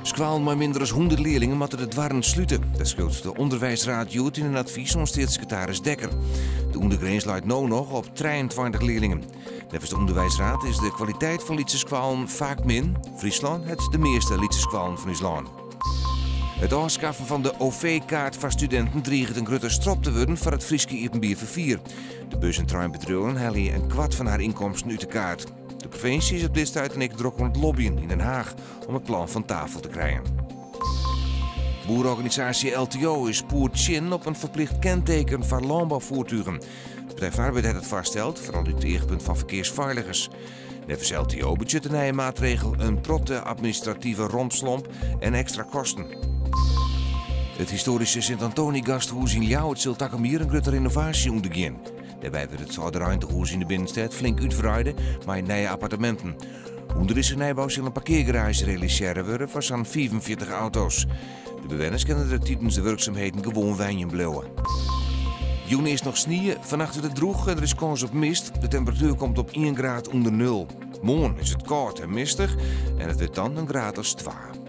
Skoallen mei minder as 100 learlingen moatte de doarren slute. Dat skriuwt de Onderwijsraad hjoed yn in advys oan steatssekretaris Dekker. De ûndergrins leit no noch op 23 learlingen. Neffens de Onderwijsraad is de kwaliteit fan lytse skoallen faak min. Fryslân hat de measte lytse skoallen fan ús lân. It ôfskaffen fan de OV-kaart foar studinten driget in grutte strop te wurden foar it Fryske iepenbier ferfier. De bus- en treinbedriuwen helje in kwart fan har ynkomsten út de kaart. De provinsje is op dit stuit dan ek drok oan it lobbyen yn Den Haag om it plan fan tafel te krijen. Boereorganisaasje LTO is poer tsjin op in ferplicht kenteken foar lânboufoertugen. De Partij fan Arbeid hat it foarsteld, foaral út it eachpunt fan ferkearsfeiligens. Neffens LTO betsjut de nije maatregel in protte administrative rompslomp en ekstra kosten. It histoaryske Sint Antoni-gasthûs yn Ljouwert sil takom jier in grutte renovaasje ûndergean. Dêrby wurdt it âldereintehûs yn de binnenstêd flink útwreide mei nije apparteminten. Under dizze nijbou sil in parkeargaraazje realisearre wurde foar sa'n 45 auto's. De bewenners kinne der tidens de wurksumheden gewoan wenjen bliuwe. Jûn earst noch snie, fannacht wurdt it drûch en der is kâns op mist. De temperatuer komt op ien graad ûnder nul. Moarn is it kâld en mistich en it wurdt dan in graad as twa.